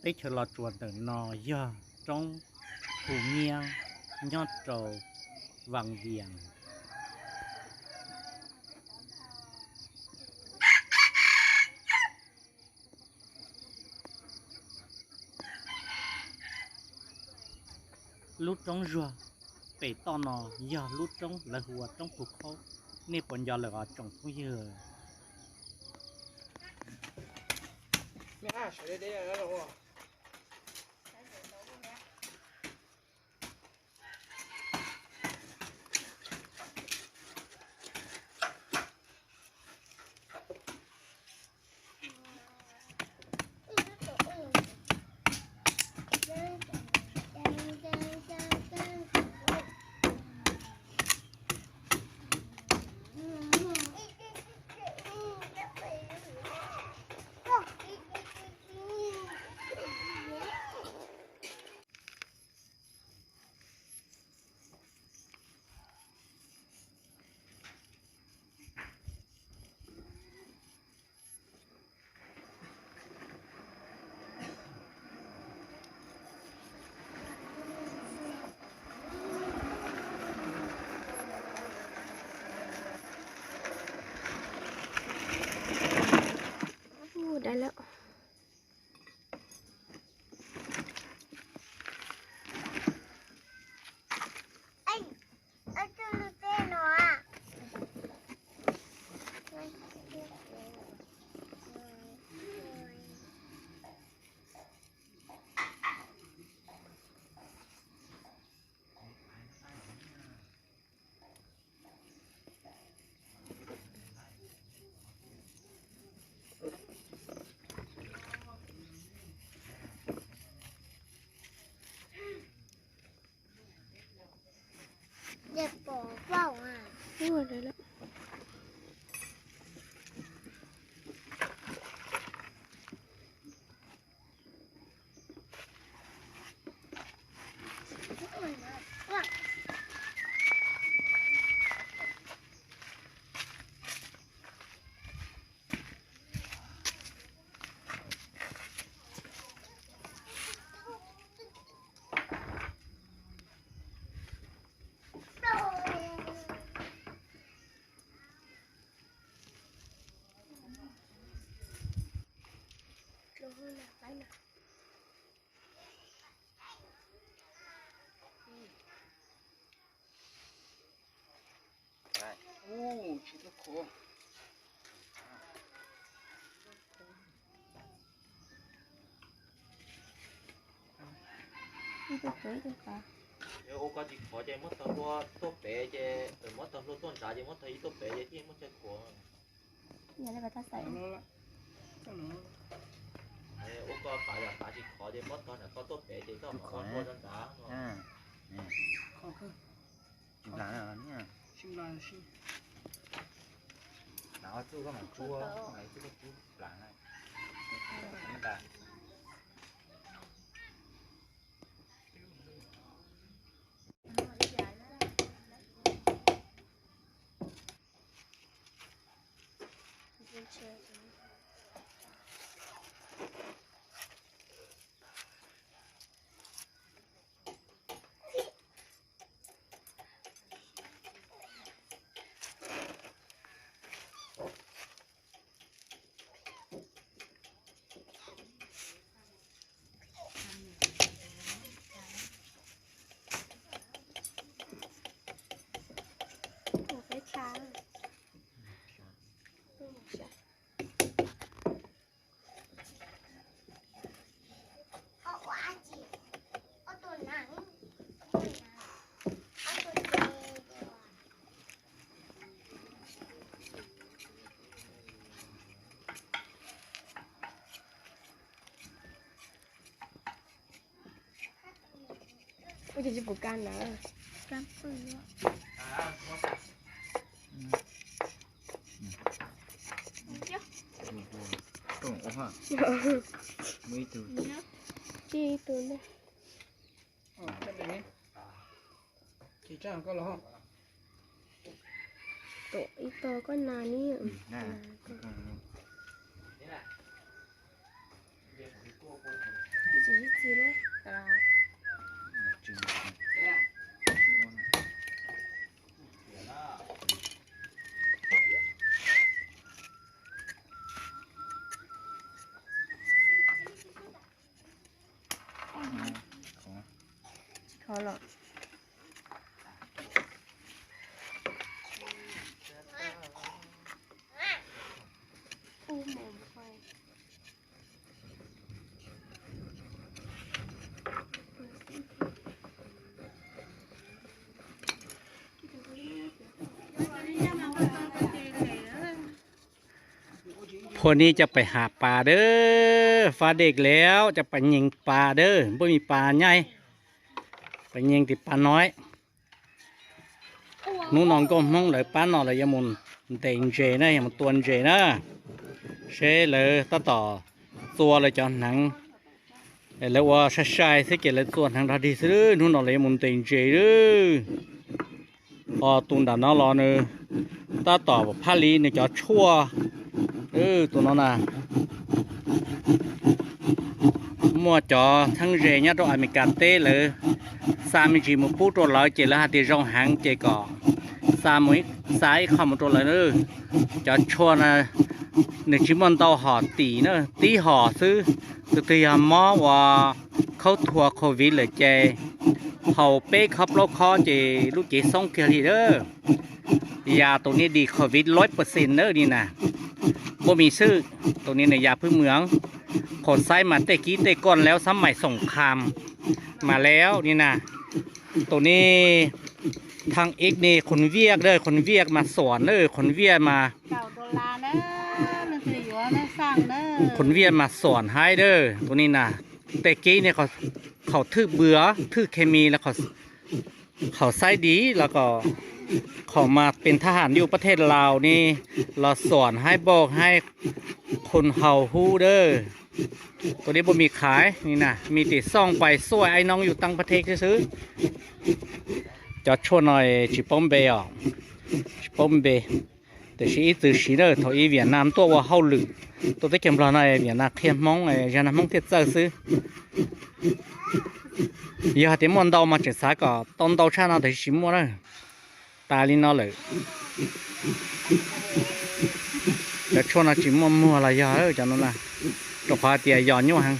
Teb chaws Los Tsuas ntawm no yog roob Phu Nyiab nyob rau Vaj Vias. Lub roob zuag pem toj no yog lub roob lawv hu ua roob Phu Khaub. Nej puas nco lawm os tsoom phooj ywg? Ua, dai lawm. Ub, tsis tau khuav. Ib tug tsuav ib tug tas. Yog ua koj tsis khuav ces muab tog hlua tuaj pem ces, muab tog hlua tuaj nrad ces muab tog ib tuaj pem ces thiaj muaj chaw khuav. Yog li pas tag xaim. Ua koj pas yog pas tsis khuav ces muab tog nram koj tuaj pem ces koj mam ua hlua rau nrad no. Tsis nplas na. Nplas txuj koj mam tsuab, txuj koj tsuab nplas na. Ua peb tsa. Ua cas tsis pum ka na? Muaj ib tug. Ib tug ntag. Tom ib tog koj nas ni. Phua nib cov pais ham pas dawb, fab dej lawm cov pais nyees pas dawb, npuab me pas nyaib, pais nyees tis pas no. Hnub no nkauj Hmoob lawv pab no lawv yuav mus ntes ntses na, yuav mus tua ntses na, seb lawv tab tom txua lawv cov hneev, lawv ua sai sai xwb ces lawv txua hneev dog dig xwb. Hnub no lawv yuav mus ntes ntses. Ho tus nram no los nws tab tom phab li nws cov tshuaj, tus no na, muaj cov txheeb ze nyob rau Amelikas teb lawv xa me ntsis mus pub rau lawv ces lawv hais tias zoo heev ces kom xa mus, xa ib qho mus rau lawv. Cov tshuaj na nws tsis muaj ntau hom tim na, tib hom xwb. Tus twg yog mob uas khaub thuas covid lawm ces haus peb khob plaub khob ces lub cev xoob kiag li lawm. Yam tus ni dis covid loj pawj xees na ni na, npuab me xwb. Tus ni nws yam phwj mws, qhov xaiv mas tej kib tej koj lawv xab maim xoom kham mas lawm ni na. Tus ni thaj ib ni qhov viaj, qhov viaj mas xuam na, qhov viaj mas, qhov viaj mas xuam haib na. Tus ni na, tej kib ni qhov thwj bwm, thwj khes mis los qhov xaiv dis los kom, qhov mas pes thab ham yuj pab thej Laus ni los xuam haib npaum haib qhov haus hub dawb. Tus ni npuab me khaiv ni na, me tis xooj pais xuaj ai noob yuj teeb pab thej xwb xwb. Cov tshuaj no tsis paub npe os, tsis paub npe. Tiam sis ib txwm siv na thaum ub Viam Nam tuaj ua hauj lwm tuaj teb chaws Nplog no, Viam Nam qhia Hmoob, zaj no Hmoob thiaj txawj xwb. Yog hais tias muaj ntau mas tseem xav kom tau ntau tshaj no tiam sis tsis muaj na. Tas li no lawm. Cov tshuaj no tsis muaj muag los yog cov no na, rau qhov hais tias yos nyuaj heev.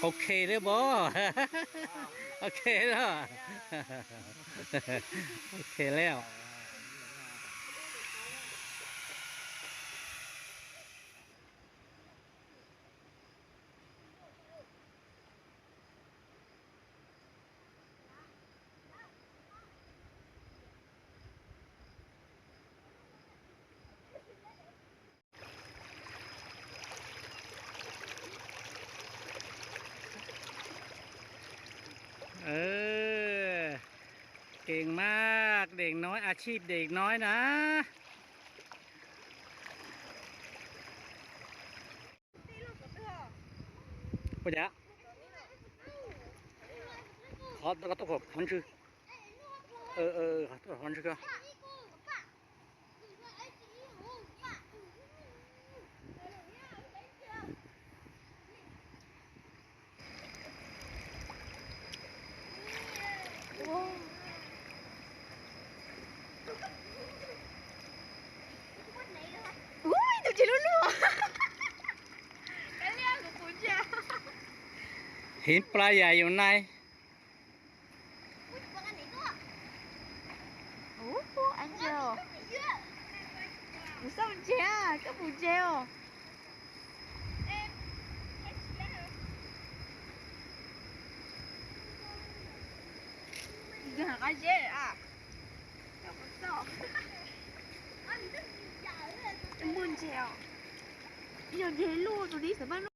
Ok thiab pob. Ok, ok lawm. Keej maj, dej noib, a chij dej noib na. Ua cas? Qhov, qhov, qhov ntswg. Qhov ntswg. Ub, tus tsis lub lub. Heev playa yus nai. Ub, Angel. Kuv xauj ntses, koj pum ntses os. Muaj ntses os. Yog ntses luaj tus dib xav pab luaj.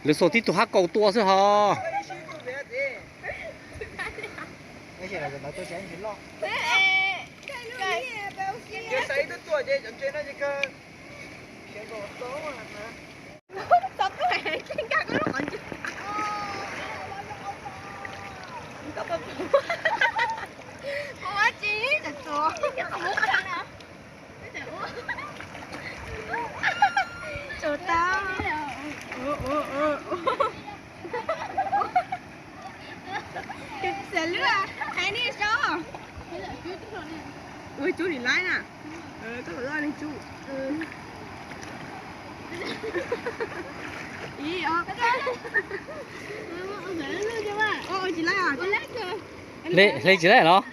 Lawv xuas tib tug hab kaus tua xwb hos. Ces xaiv ib tug tuaj ces cov ntses no ces kawg. Txog tuaj ces nkag koj lub qhov ncauj. Koj puas pum? Ua tsis txawm txuas. Tsuas tau. Xav lub hais nej so. Ua cub nim laib na. Koj lub ua li cub. Ib, ob, hle tsis laib los?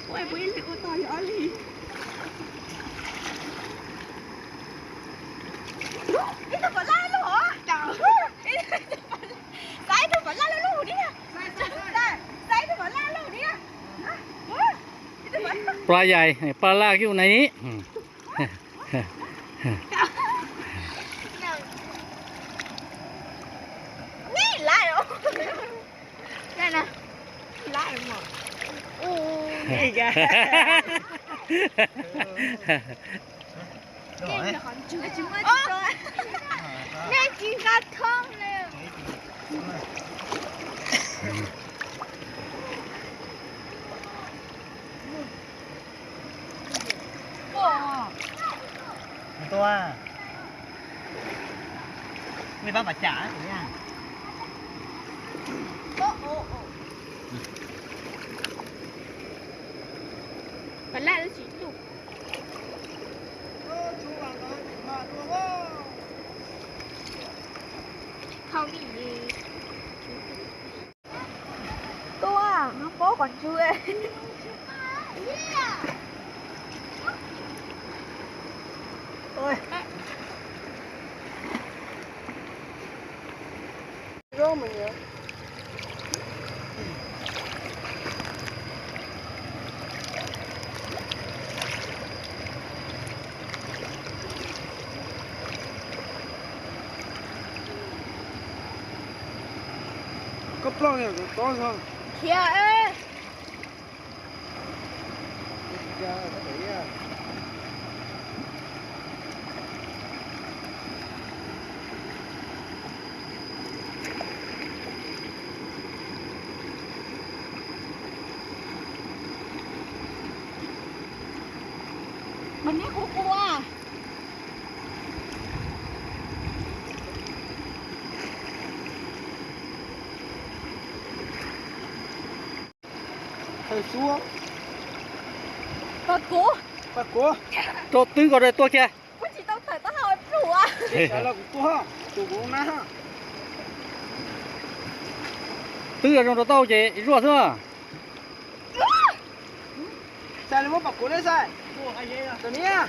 Ua puas ib li ua tau yog ob li. Ib tug pom laj lug hov. Xaiv ib tug pom laj lug lug di na. Xaiv ib tug pom laj lug di na. Pla yais, pla laj kib u nai. Nej tsis nqa thoob li. Tua. Mej pab pam cam. Pam laj tsis lug. Tuaj, hnub pob kom ntsw. Koj ploj li tob zog. Khiav. Mas neb kuv ua. Thawm xub. Pab kuv. Pab kuv. Rau twb nkaus rau tuaj kiag. Kuv tsis tau thawm taub hau pluj. Twb zoo rau taub hau ces zuaj xwb. Xais, muab pom kuv ne Xais. Tus niag.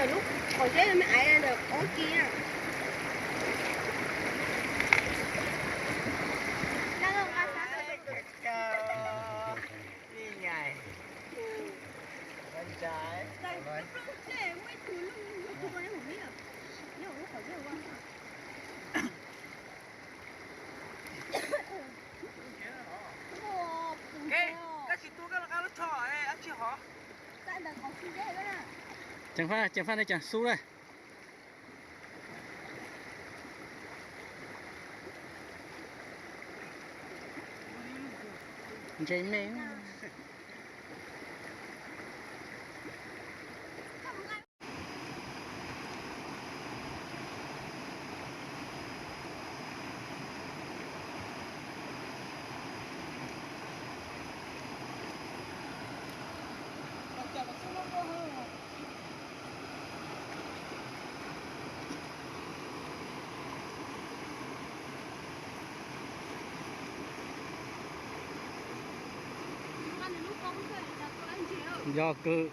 Lub qhov zeb me aiv ntawm qhov kiag. Ceev faj, ceev faj nej ceev xub na. Ntse me. Yog kawg.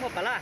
Muaj pas laj.